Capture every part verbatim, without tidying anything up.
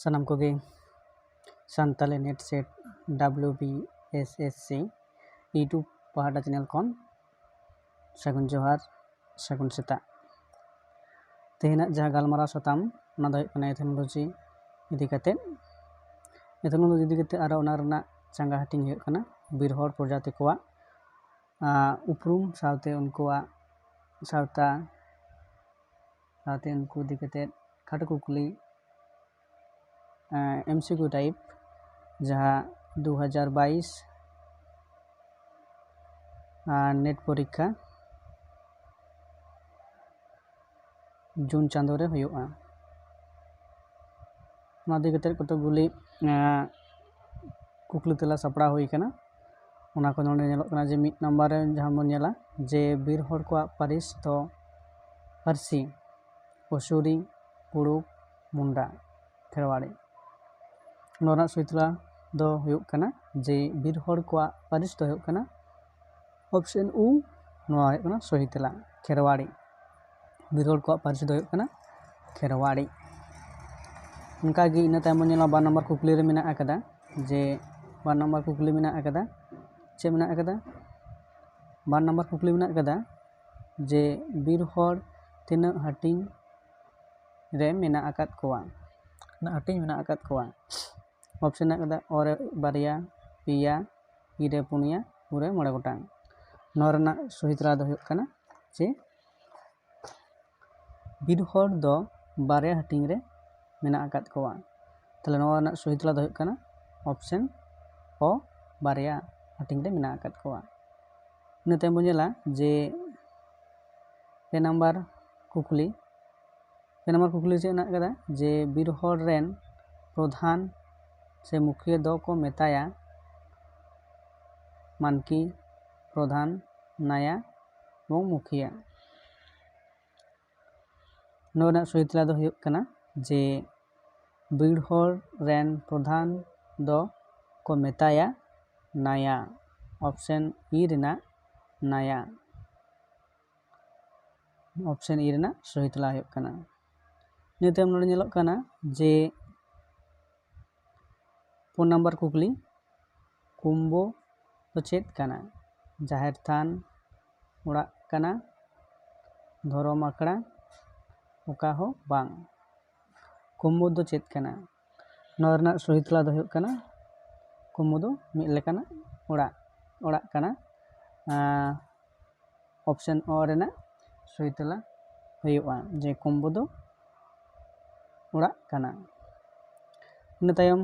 ᱥᱟᱱᱟᱢ ᱠᱚᱜᱮ Santali NET SET WBSSC YouTube ᱯᱟᱦᱴᱟ ᱪᱮᱱᱮᱞ ᱠᱷᱚᱱ ᱥᱟᱹᱜᱩᱱ ᱡᱚᱦᱟᱨ, ᱥᱟᱹᱜᱩᱱ ᱥᱮᱛᱟᱜ᱾ ᱛᱮᱦᱮᱧᱟᱜ ᱡᱟᱦᱟᱸ ᱜᱟᱞᱢᱟᱨᱟᱣ ᱥᱟᱛᱟᱢ, ᱚᱱᱟ ᱫᱚ ᱦᱩᱭᱩᱜ ᱠᱟᱱᱟ ethnology ᱤᱫᱤ ᱠᱟᱛᱮᱫ᱾ Ethnology ᱤᱫᱤ ᱠᱟᱛᱮᱫ ᱟᱨᱚ ᱚᱱᱟ ᱨᱮᱱᱟᱜ ᱪᱟᱸᱜᱟ ᱦᱟᱹᱴᱤᱧ ᱦᱩᱭᱩᱜ ᱠᱟᱱᱟ ᱵᱤᱨ ᱦᱚᱲ ᱯᱨᱚᱡᱟᱛᱤ ᱠᱚᱣᱟᱜ ᱟᱸ, ᱩᱯᱨᱩᱢ ᱥᱟᱶᱛᱮ ᱩᱱᱠᱩᱣᱟᱜ ᱥᱟᱶᱛᱟ, ᱥᱟᱶᱛᱮ ᱩᱱᱠᱩ ᱤᱫᱤ ᱠᱟᱛᱮᱫ ᱠᱷᱟᱴᱚ ᱠᱩᱠᱞᱤ, ᱮᱢᱥᱤᱠᱤᱭᱩ ᱴᱟᱭᱤᱯ, ᱡᱟᱦᱟᱸ ᱫᱩ ᱦᱟᱡᱟᱨ ᱵᱟᱭᱤᱥ ᱟᱨ NET ᱯᱚᱨᱤᱠᱠᱷᱟ ᱡᱩᱱ ᱪᱟᱸᱫᱳ ᱨᱮ ᱦᱩᱭᱩᱜᱼᱟ᱾ ᱚᱱᱟ ᱤᱫᱤ ᱠᱟᱛᱮᱫ ᱠᱚᱛᱚᱠ ᱜᱩᱞᱤ, ᱮᱸ, ᱠᱩᱠᱞᱤ ᱛᱮᱞᱟ ᱥᱟᱯᱲᱟᱣ ᱦᱩᱭ ᱠᱟᱱᱟ᱾ ᱚᱱᱟ ᱠᱚ ᱱᱚᱰᱮ ᱧᱮᱞᱚᱜ ᱠᱟᱱᱟ ᱡᱮ ᱢᱤᱫ ᱱᱟᱢᱵᱟᱨ ᱨᱮ ᱡᱟᱦᱟᱸ ᱵᱚᱱ ᱧᱮᱞᱟ ᱡᱮ ᱵᱤᱨ ᱦᱚᱲ ᱠᱚᱣᱟᱜ ᱯᱟᱹᱨᱤᱥ ᱫᱚ ᱯᱟᱹᱨᱥᱤ, ᱯᱚᱥᱩᱨᱤ, ᱠᱩᱲᱩᱠ, ᱢᱩᱱᱰᱟ, ᱠᱷᱮᱨᱣᱟᱲᱤ᱾ ᱱᱚᱣᱟ ᱨᱮᱱᱟᱜ ᱥᱚᱦᱤ ᱛᱮᱞᱟ ᱫᱚ ᱦᱩᱭᱩᱜ ᱠᱟᱱᱟ ᱡᱮ ᱵᱤᱨ ᱦᱚᱲ ᱠᱚᱣᱟᱜ ᱯᱟᱹᱨᱤᱥ ᱫᱚ ᱦᱩᱭᱩᱜ ᱠᱟᱱᱟ option ᱩ, ᱱᱚᱣᱟ ᱦᱩᱭᱩᱜ ᱠᱟᱱᱟ ᱥᱚᱦᱤ ᱛᱮᱞᱟ, ᱠᱷᱮᱨᱣᱟᱲᱤ᱾ ᱵᱤᱨ ᱦᱚᱲ ᱠᱚᱣᱟᱜ ᱯᱟᱹᱨᱥᱤ ᱫᱚ ᱦᱩᱭᱩᱜ ᱠᱟᱱᱟ ᱠᱷᱮᱨᱣᱟᱲᱤ᱾ ᱚᱱᱠᱟᱜᱮ ᱤᱱᱟᱹ ᱛᱟᱭᱚᱢ ᱵᱚᱱ ᱧᱮᱞᱟ ᱵᱟᱨ ᱱᱟᱢᱵᱟᱨ ᱠᱩᱠᱞᱤ ᱨᱮ ᱢᱮᱱᱟᱜ ᱟᱠᱟᱫᱟ ᱡᱮ, ᱵᱟᱨ ᱱᱟᱢᱵᱟᱨ ᱠᱩᱠᱞᱤ ᱢᱮᱱᱟᱜ ᱟᱠᱟᱫᱟ, ᱪᱮᱫ ᱢᱮᱱᱟᱜ ᱟᱠᱟᱫᱟ? ᱵᱟᱨ ᱱᱟᱢᱵᱟᱨ ᱠᱩᱠᱞᱤ ᱢᱮᱱᱟᱜ ᱟᱠᱟᱫᱟ ᱡᱮ ᱵᱤᱨ ᱦᱚᱲ ᱛᱤᱱᱟᱹᱜ ᱦᱟᱹᱴᱤᱧ ᱨᱮ ᱢᱮᱱᱟᱜ ᱟᱠᱟᱫ ᱠᱚᱣᱟ? ᱛᱤᱱᱟᱹᱜ ᱦᱟᱹᱴᱤᱧ ᱢᱮᱱᱟᱜ ᱟᱠᱟᱫ ᱠᱚᱣᱟ? Option ᱢᱮᱱᱟᱜ ᱟᱠᱟᱫᱟ, ᱚ ᱨᱮ ᱵᱟᱨᱭᱟ, ᱯᱮᱭᱟ, ᱤ ᱨᱮ ᱯᱩᱱᱭᱟ, ᱩ ᱨᱮ ᱢᱚᱬᱮ ᱜᱚᱴᱟᱝ᱾ ᱱᱚᱣᱟ ᱨᱮᱱᱟᱜ ᱥᱚᱦᱤ ᱛᱮᱞᱟ ᱫᱚ ᱦᱩᱭᱩᱜ ᱠᱟᱱᱟ ᱡᱮ ᱵᱤᱨ ᱦᱚᱲ ᱫᱚ ᱵᱟᱨᱭᱟ ᱦᱟᱹᱴᱤᱧ ᱨᱮ ᱢᱮᱱᱟᱜ ᱟᱠᱟᱫ ᱠᱚᱣᱟ᱾ ᱛᱟᱦᱞᱮ ᱱᱚᱣᱟ ᱨᱮᱱᱟᱜ ᱥᱚᱦᱤ ᱛᱮᱞᱟ ᱫᱚ ᱦᱩᱭᱩᱜ ᱠᱟᱱᱟ option ᱚ, ᱵᱟᱨᱭᱟ ᱦᱟᱹᱴᱤᱧ ᱨᱮ ᱢᱮᱱᱟᱜ ᱟᱠᱟᱫ ᱠᱚᱣᱟ᱾ ᱤᱱᱟᱹ ᱛᱟᱭᱚᱢ ᱵᱚᱱ ᱧᱮᱞᱟ ᱡᱮ ᱯᱮ ᱱᱟᱢᱵᱟᱨ ᱠᱩᱠᱞᱤ, ᱯᱮ ᱱᱟᱢᱵᱟᱨ ᱠᱩᱠᱞᱤ ᱪᱮᱫ ᱢᱮᱱᱟᱜ ᱟᱠᱟᱫᱟ ᱡᱮ ᱵᱤᱨ ᱦᱚᱲ ᱨᱮᱱ ᱯᱨᱚᱫᱷᱟᱱ ᱥᱮ ᱢᱩᱠᱷᱤᱭᱟᱹ ᱫᱚ ᱠᱚ ᱢᱮᱛᱟᱭᱟ ᱢᱟᱱᱠᱤ, ᱯᱨᱚᱫᱷᱟᱱ, ᱱᱟᱭᱟ ᱮᱵᱚᱝ ᱢᱩᱠᱷᱤᱭᱟᱹ᱾ ᱱᱚᱣᱟ ᱨᱮᱱᱟᱜ ᱥᱚᱦᱤ ᱛᱮᱞᱟ ᱫᱚ ᱦᱩᱭᱩᱜ ᱠᱟᱱᱟ ᱡᱮ ᱵᱤᱨ ᱦᱚᱲ ᱨᱮᱱ ᱯᱨᱚᱫᱷᱟᱱ ᱫᱚ ᱠᱚ ᱢᱮᱛᱟᱭᱟ ᱱᱟᱭᱟ, option ᱤ ᱨᱮᱱᱟᱜ ᱱᱟᱭᱟ, option ᱤ ᱨᱮᱱᱟᱜ ᱥᱚᱦᱤ ᱛᱮᱞᱟ ᱦᱩᱭᱩᱜ ᱠᱟᱱᱟ᱾ ᱤᱱᱟᱹ ᱛᱟᱭᱚᱢ ᱱᱚᱰᱮ ᱧᱮᱞᱚᱜ ᱠᱟᱱᱟ ᱡᱮ ᱯᱩᱱ ᱱᱟᱢᱵᱟᱨ ᱠᱩᱠᱞᱤ, ᱠᱩᱢᱵᱟᱹ ᱫᱚ ᱪᱮᱫ ᱠᱟᱱᱟ? ᱡᱟᱦᱮᱨ ᱛᱷᱟᱱ, ᱚᱲᱟᱜ ᱠᱟᱱᱟ, ᱫᱷᱚᱨᱚᱢ ᱟᱠᱷᱲᱟ, ᱚᱠᱟ ᱦᱚᱸ ᱵᱟᱝ᱾ ᱠᱩᱢᱵᱟᱹ ᱫᱚ ᱪᱮᱫ ᱠᱟᱱᱟ? ᱱᱚᱣᱟ ᱨᱮᱱᱟᱜ ᱥᱚᱦᱤ ᱛᱮᱞᱟ ᱫᱚ ᱦᱩᱭᱩᱜ ᱠᱟᱱᱟ, ᱠᱩᱢᱵᱟᱹ ᱫᱚ ᱢᱤᱫ ᱞᱮᱠᱟᱱᱟᱜ ᱚᱲᱟᱜ, ᱚᱲᱟᱜ ᱠᱟᱱᱟ᱾ ᱟᱸ, option ᱚ ᱨᱮᱱᱟᱜ ᱥᱚᱦᱤ ᱛᱮᱞᱟ ᱦᱩᱭᱩᱜᱼᱟ ᱡᱮ ᱠᱩᱢᱵᱟᱹ ᱫᱚ ᱚᱲᱟᱜ ᱠᱟᱱᱟ᱾ ᱤᱱᱟᱹ ᱛᱟᱭᱚᱢ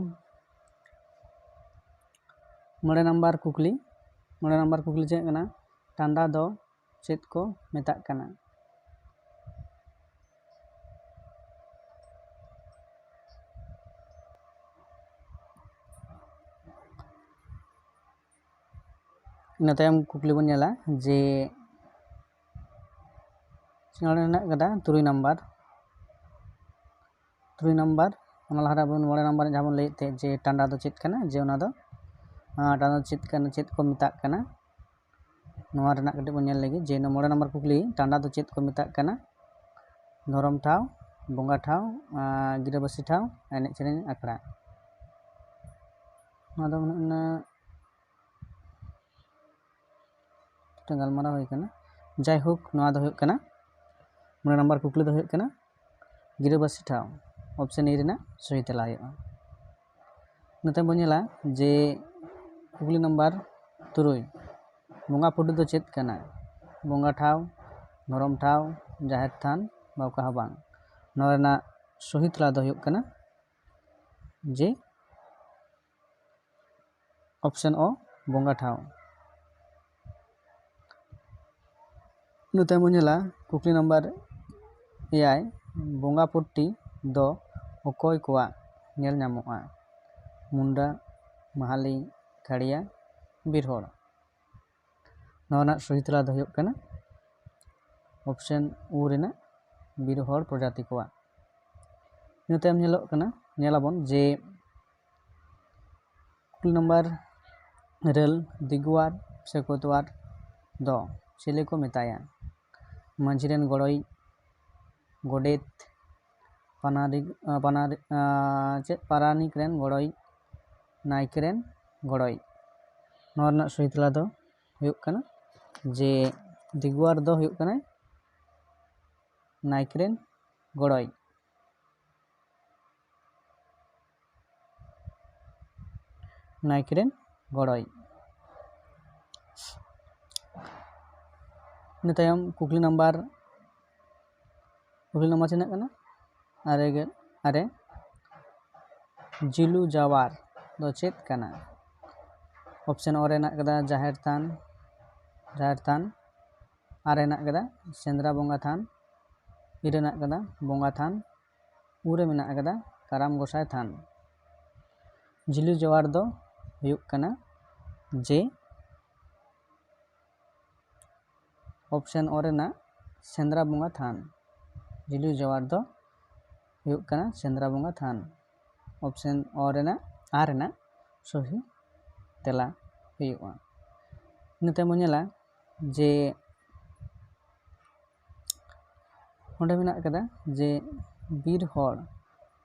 ᱢᱚᱬᱮ ᱱᱟᱢᱵᱟᱨ ᱠᱩᱠᱞᱤ, ᱢᱚᱬᱮ ᱱᱟᱢᱵᱟᱨ ᱠᱩᱠᱞᱤ ᱪᱮᱫ ᱠᱟᱱᱟ? ᱴᱟᱸᱰᱟ ᱫᱚ ᱪᱮᱫ ᱠᱚ ᱢᱮᱛᱟᱜ ᱠᱟᱱᱟ? ᱤᱱᱟᱹ ᱛᱟᱭᱚᱢ ᱠᱩᱠᱞᱤ ᱵᱚᱱ ᱧᱮᱞᱟ ᱡᱮ ᱱᱚᱰᱮ ᱦᱮᱱᱟᱜ ᱠᱟᱫᱟ ᱛᱩᱨᱩᱭ ᱱᱟᱢᱵᱟᱨ, ᱛᱩᱨᱩᱭ ᱱᱟᱢᱵᱟᱨ, ᱚᱱᱟ ᱞᱟᱦᱟᱨᱮ ᱟᱵᱚ ᱢᱚᱬᱮ ᱱᱟᱢᱵᱟᱨ ᱡᱟᱦᱟᱸ ᱵᱚᱱ ᱞᱟᱹᱭᱮᱫ ᱛᱟᱦᱮᱸᱫ ᱡᱮ ᱴᱟᱸᱰᱟ ᱫᱚ ᱪᱮᱫ ᱠᱟᱱᱟ, ᱡᱮ ᱚᱱᱟ ᱫᱚ, ᱟᱸ, ᱴᱟᱸᱰᱟ ᱫᱚ ᱪᱮᱫ ᱠᱟᱱᱟ, ᱪᱮᱫ ᱠᱚ ᱢᱮᱛᱟᱜ ᱠᱟᱱᱟ, ᱱᱚᱣᱟ ᱨᱮᱱᱟᱜ ᱠᱟᱹᱴᱤᱡ ᱵᱚᱱ ᱧᱮᱞ ᱞᱮᱜᱮ ᱡᱮ ᱢᱚᱬᱮ ᱱᱟᱢᱵᱟᱨ ᱠᱩᱠᱞᱤ, ᱴᱟᱸᱰᱟ ᱫᱚ ᱪᱮᱫ ᱠᱚ ᱢᱮᱛᱟᱜ ᱠᱟᱱᱟ? ᱫᱷᱚᱨᱚᱢ ᱴᱷᱟᱶ, ᱵᱚᱸᱜᱟ ᱴᱷᱟᱶ, ᱟᱸ, ᱜᱤᱨᱟᱹᱵᱟᱹᱥᱤ ᱴᱷᱟᱶ, ᱮᱱᱮᱡ ᱥᱮᱨᱮᱧ ᱟᱠᱷᱲᱟ᱾ ᱱᱚᱣᱟ ᱫᱚ ᱢᱟᱱᱮ ᱚᱱᱟ ᱢᱤᱫᱴᱟᱝ ᱜᱟᱞᱢᱟᱨᱟᱣ ᱦᱩᱭ ᱠᱟᱱᱟ᱾ ᱡᱟᱭᱦᱳᱠ, ᱱᱚᱣᱟ ᱫᱚ ᱦᱩᱭᱩᱜ ᱠᱟᱱᱟ, ᱢᱚᱬᱮ ᱱᱟᱢᱵᱟᱨ ᱠᱩᱠᱞᱤ ᱫᱚ ᱦᱩᱭᱩᱜ ᱠᱟᱱᱟ ᱜᱤᱨᱟᱹᱵᱟᱹᱥᱤ ᱴᱷᱟᱶ, option ᱮ ᱨᱮᱱᱟᱜ ᱥᱚᱦᱤ ᱛᱮᱞᱟ ᱦᱩᱭᱩᱜᱼᱟ᱾ ᱤᱱᱟᱹ ᱛᱟᱭᱚᱢ ᱵᱚᱱ ᱧᱮᱞᱟ ᱡᱮ ᱠᱩᱠᱞᱤ ᱱᱟᱢᱵᱟᱨ ᱛᱩᱨᱩᱭ, ᱵᱚᱸᱜᱟ ᱯᱩᱰᱩ ᱫᱚ ᱪᱮᱫ ᱠᱟᱱᱟ? ᱵᱚᱸᱜᱟ ᱴᱷᱟᱶ, ᱫᱷᱚᱨᱚᱢ ᱴᱷᱟᱶ, ᱡᱟᱦᱮᱨ ᱛᱷᱟᱱ, ᱵᱟ ᱚᱠᱟ ᱦᱚᱸ ᱵᱟᱝ᱾ ᱱᱚᱣᱟ ᱨᱮᱱᱟᱜ ᱥᱚᱦᱤ ᱛᱮᱞᱟ ᱫᱚ ᱦᱩᱭᱩᱜ ᱠᱟᱱᱟ ᱡᱮ option ᱚ, ᱵᱚᱸᱜᱟ ᱴᱷᱟᱶ᱾ ᱤᱱᱟᱹ ᱛᱟᱭᱚᱢ ᱵᱚᱱ ᱧᱮᱞᱟ ᱠᱩᱠᱞᱤ ᱱᱟᱢᱵᱟᱨ ᱮᱭᱟᱭ, ᱵᱚᱸᱜᱟ ᱯᱚᱴᱴᱤ ᱫᱚ ᱚᱠᱚᱭ ᱠᱚᱣᱟᱜ ᱧᱮᱞ ᱧᱟᱢᱚᱜᱼᱟ? ᱢᱩᱱᱰᱟ, ᱢᱟᱦᱟᱞᱤ, ᱠᱷᱟᱲᱤᱭᱟ, ᱵᱤᱨ ᱦᱚᱲ᱾ ᱱᱚᱣᱟ ᱨᱮᱱᱟᱜ ᱥᱚᱦᱤ ᱛᱮᱞᱟ ᱫᱚ ᱦᱩᱭᱩᱜ ᱠᱟᱱᱟ option ᱩ ᱨᱮᱱᱟᱜ ᱵᱤᱨ ᱦᱚᱲ ᱯᱨᱚᱡᱟᱛᱤ ᱠᱚᱣᱟᱜ᱾ ᱤᱱᱟᱹ ᱛᱟᱭᱚᱢ ᱧᱮᱞᱚᱜ ᱠᱟᱱᱟ, ᱧᱮᱞᱟᱵᱚᱱ ᱡᱮ ᱠᱩᱠᱞᱤ ᱱᱟᱢᱵᱟᱨ ᱤᱨᱟᱹᱞ, ᱫᱤᱜᱩᱣᱟᱨ ᱥᱮ ᱠᱳᱛᱣᱟᱨ ᱫᱚ ᱪᱤᱞᱤ ᱠᱚ ᱢᱮᱛᱟᱭᱟ? ᱢᱟᱹᱡᱷᱤ ᱨᱮᱱ ᱜᱚᱲᱚᱭᱤᱡ, ᱜᱚᱰᱮᱛ, ᱯᱟᱱᱟᱨᱤ-, ᱟᱸ, ᱯᱟᱱᱟᱨᱤ-, ᱟᱸ, ᱪᱮᱫ, ᱯᱟᱨᱟᱱᱤᱠ ᱨᱮᱱ ᱜᱚᱲᱚᱭᱤᱡ, ᱱᱟᱭᱠᱮ ᱨᱮᱱ ᱜᱚᱲᱚᱭᱤᱡ᱾ ᱱᱚᱣᱟ ᱨᱮᱱᱟᱜ ᱥᱚᱦᱤ ᱛᱮᱞᱟ ᱫᱚ ᱦᱩᱭᱩᱜ ᱠᱟᱱᱟ ᱡᱮ ᱫᱤᱜᱩᱣᱟᱨ ᱫᱚ ᱦᱩᱭᱩᱜ ᱠᱟᱱᱟᱭ ᱱᱟᱭᱠᱮ ᱨᱮᱱ ᱜᱚᱲᱚᱭᱤᱡ᱾ ᱱᱟᱭᱠᱮ ᱨᱮᱱ ᱜᱚᱲᱚᱭᱤᱡ᱾ ᱤᱱᱟᱹ ᱛᱟᱭᱚᱢ ᱠᱩᱠᱞᱤ ᱱᱟᱢᱵᱟᱨ, ᱠᱩᱠᱞᱤ ᱱᱟᱢᱵᱟᱨ ᱛᱤᱱᱟᱹᱜ ᱠᱟᱱᱟ? ᱟᱨᱮ ᱜᱮᱞ ᱟᱨᱮ᱾ ᱡᱤᱞᱩ ᱡᱟᱣᱟᱨ ᱫᱚ ᱪᱮᱫ ᱠᱟᱱᱟ? ᱚᱯᱥᱮᱱ ᱚ ᱨᱮ ᱦᱮᱱᱟᱜ ᱠᱟᱫᱟ ᱡᱟᱦᱮᱨ ᱛᱷᱟᱱ, ᱡᱟᱦᱮᱨ ᱛᱷᱟᱱ᱾ ᱟᱨ ᱨᱮ ᱦᱮᱱᱟᱜ ᱠᱟᱫᱟ ᱥᱮᱸᱫᱽᱨᱟ ᱵᱚᱸᱜᱟ ᱛᱷᱟᱱ᱾ ᱵᱤ ᱨᱮ ᱦᱮᱱᱟᱜ ᱠᱟᱫᱟ ᱵᱚᱸᱜᱟ ᱛᱷᱟᱱ᱾ ᱩ ᱨᱮ ᱢᱮᱱᱟᱜ ᱠᱟᱫᱟ ᱠᱟᱨᱟᱢ ᱜᱚᱸᱥᱟᱭ ᱛᱷᱟᱱ᱾ ᱡᱤᱞᱩ ᱡᱟᱣᱟᱨ ᱫᱚ ᱦᱩᱭᱩᱜ ᱠᱟᱱᱟ ᱡᱮ ᱚᱯᱥᱮᱱ ᱚ ᱨᱮᱱᱟᱜ ᱥᱮᱸᱫᱽᱨᱟ ᱵᱚᱸᱜᱟ ᱛᱷᱟᱱ᱾ ᱡᱤᱞᱩ ᱡᱟᱣᱟᱨ ᱫᱚ ᱦᱩᱭᱩᱜ ᱠᱟᱱᱟ ᱥᱮᱸᱫᱽᱨᱟ ᱵᱚᱸᱜᱟ ᱛᱷᱟᱱ᱾ ᱚᱯᱥᱮᱱ ᱚ ᱨᱮᱱᱟᱜ, ᱟᱨ ᱨᱮᱱᱟᱜ ᱥᱚᱦᱤ ᱛᱮᱞᱟ ᱦᱩᱭᱩᱜᱼᱟ᱾ ᱤᱱᱟᱹ ᱛᱟᱭᱚᱢ ᱵᱚᱱ ᱧᱮᱞᱟ ᱡᱮ ᱚᱸᱰᱮ ᱢᱮᱱᱟᱜ ᱠᱟᱫᱟ ᱡᱮ ᱵᱤᱨ ᱦᱚᱲ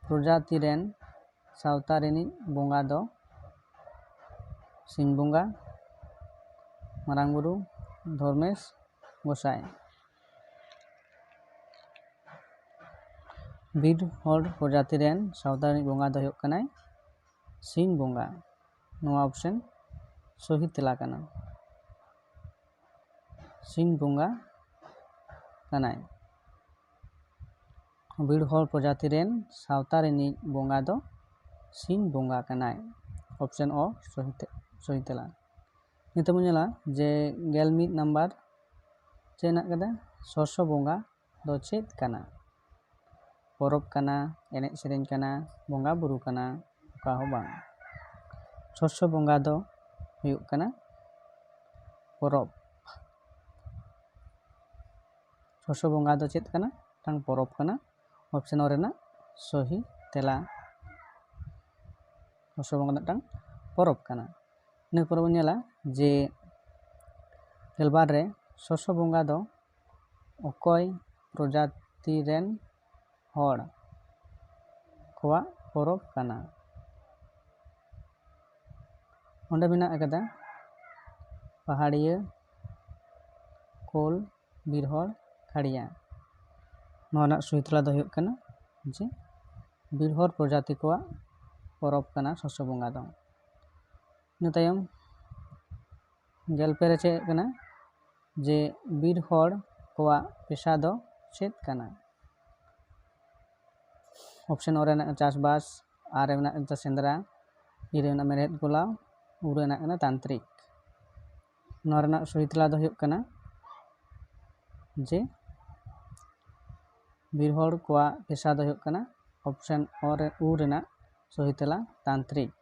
ᱯᱨᱚᱡᱟᱛᱤ ᱨᱮᱱ ᱥᱟᱶᱛᱟ ᱨᱤᱱᱤᱡ ᱵᱚᱸᱜᱟ ᱫᱚ ᱥᱤᱧ ᱵᱚᱸᱜᱟ, ᱢᱟᱨᱟᱝ ᱵᱩᱨᱩ, ᱫᱷᱚᱨᱢᱮᱥ, ᱜᱚᱸᱥᱟᱭ᱾ ᱵᱤᱨ ᱦᱚᱲ ᱯᱨᱚᱡᱟᱛᱤ ᱨᱮᱱ ᱥᱟᱶᱛᱟ ᱨᱤᱱᱤᱡ ᱵᱚᱸᱜᱟ ᱫᱚ ᱦᱩᱭᱩᱜ ᱠᱟᱱᱟᱭ ᱥᱤᱧ ᱵᱚᱸᱜᱟ᱾ ᱱᱚᱣᱟ ᱚᱯᱥᱮᱱ ᱥᱚᱦᱤ ᱛᱮᱞᱟ ᱠᱟᱱᱟ᱾ ᱥᱤᱧ ᱵᱚᱸᱜᱟ ᱠᱟᱱᱟᱭ᱾ ᱵᱤᱨ ᱦᱚᱲ ᱯᱨᱚᱡᱟᱛᱤ ᱨᱮᱱ ᱥᱟᱶᱛᱟ ᱨᱤᱱᱤᱡ ᱵᱚᱸᱜᱟ ᱫᱚ ᱥᱤᱧ ᱵᱚᱸᱜᱟ ᱠᱟᱱᱟᱭ᱾ ᱚᱯᱥᱮᱱ ᱚ ᱥᱚᱦᱤ ᱛᱮ-, ᱥᱚᱦᱤ ᱛᱮᱞᱟ᱾ ᱱᱤᱛᱚᱜ ᱵᱚᱱ ᱧᱮᱞᱟ ᱡᱮ ᱜᱮᱞ ᱢᱤᱫ ᱱᱟᱢᱵᱟᱨ ᱪᱮᱫ ᱦᱮᱱᱟᱜ ᱠᱟᱫᱟ? ᱥᱚᱥᱚ ᱵᱚᱸᱜᱟ ᱫᱚ ᱪᱮᱫ ᱠᱟᱱᱟ? ᱯᱚᱨᱚᱵᱽ ᱠᱟᱱᱟ, ᱮᱱᱮᱡ ᱥᱮᱨᱮᱧ ᱠᱟᱱᱟ, ᱵᱚᱸᱜᱟ ᱵᱩᱨᱩ ᱠᱟᱱᱟ, ᱚᱠᱟ ᱦᱚᱸ ᱵᱟᱝ᱾ ᱥᱚᱥᱚ ᱵᱚᱸᱜᱟ ᱫᱚ ᱦᱩᱭᱩᱜ ᱠᱟᱱᱟ ᱯᱚᱨᱚᱵᱽ᱾ ᱥᱚᱥᱚ ᱵᱚᱸᱜᱟ ᱫᱚ ᱪᱮᱫ ᱠᱟᱱᱟ? ᱢᱤᱫᱴᱟᱝ ᱯᱚᱨᱚᱵᱽ ᱠᱟᱱᱟ᱾ ᱚᱯᱥᱮᱱ ᱚ ᱨᱮᱱᱟᱜ ᱥᱚᱦᱤ ᱛᱮᱞᱟ, ᱥᱚᱥᱚ ᱵᱚᱸᱜᱟ ᱫᱚ ᱢᱤᱫᱴᱟᱝ ᱯᱚᱨᱚᱵᱽ ᱠᱟᱱᱟ᱾ ᱤᱱᱟᱹ ᱯᱚᱨᱮ ᱵᱚᱱ ᱧᱮᱞᱟ ᱡᱮ ᱜᱮᱞᱵᱟᱨ ᱨᱮ ᱥᱚᱥᱚ ᱵᱚᱸᱜᱟ ᱫᱚ ᱚᱠᱚᱭ ᱯᱨᱚᱡᱟᱛᱤ ᱨᱮᱱ ᱦᱚᱲ ᱠᱚᱣᱟᱜ ᱯᱚᱨᱚᱵᱽ ᱠᱟᱱᱟ? ᱚᱸᱰᱮ ᱢᱮᱱᱟᱜ ᱟᱠᱟᱫᱟ ᱯᱟᱦᱟᱲᱤᱭᱟᱹ, ᱠᱳᱞ, ᱵᱤᱨ ᱦᱚᱲ, ᱠᱷᱟᱲᱤᱭᱟ᱾ ᱱᱚᱣᱟ ᱨᱮᱱᱟᱜ ᱥᱚᱦᱤ ᱛᱮᱞᱟ ᱫᱚ ᱦᱩᱭᱩᱜ ᱠᱟᱱᱟ ᱡᱮ ᱵᱤᱨ ᱦᱚᱲ ᱯᱨᱚᱡᱟᱛᱤ ᱠᱚᱣᱟᱜ ᱯᱚᱨᱚᱵᱽ ᱠᱟᱱᱟ ᱥᱚᱥᱚ ᱵᱚᱸᱜᱟ ᱫᱚ᱾ ᱤᱱᱟᱹ ᱛᱟᱭᱚᱢ ᱜᱮᱞ ᱯᱮ ᱨᱮ ᱪᱮᱫ ᱠᱟᱱᱟ ᱡᱮ ᱵᱤᱨ ᱦᱚᱲ ᱠᱚᱣᱟᱜ ᱯᱮᱥᱟ ᱫᱚ ᱪᱮᱫ ᱠᱟᱱᱟ? ᱚᱯᱥᱮᱱ ᱚ ᱨᱮ ᱢᱮᱱᱟᱜ ᱪᱟᱥᱵᱟᱥ, ᱟᱨ ᱨᱮ ᱢᱮᱱᱟᱜ ᱥᱮᱸᱫᱽᱨᱟ, ᱤ ᱨᱮ ᱢᱮᱱᱟᱜ ᱢᱮᱲᱦᱮᱫ ᱜᱚᱞᱟᱣ, ᱩ ᱨᱮ ᱢᱮᱱᱟᱜ ᱠᱟᱱᱟ ᱛᱟᱱᱛᱨᱤᱠ᱾ ᱱᱚᱣᱟ ᱨᱮᱱᱟᱜ ᱥᱚᱦᱤ ᱛᱮᱞᱟ ᱫᱚ ᱦᱩᱭᱩᱜ ᱠᱟᱱᱟ ᱡᱮ ᱵᱤᱨ ᱦᱚᱲ ᱠᱚᱣᱟᱜ ᱯᱮᱥᱟ ᱫᱚ ᱦᱩᱭᱩᱜ ᱠᱟᱱᱟ ᱚᱯᱥᱮᱱ ᱚ ᱨᱮ, ᱩ ᱨᱮᱱᱟᱜ ᱥᱚᱦᱤ ᱛᱮᱞᱟ ᱛᱟᱱᱛᱨᱤᱠ᱾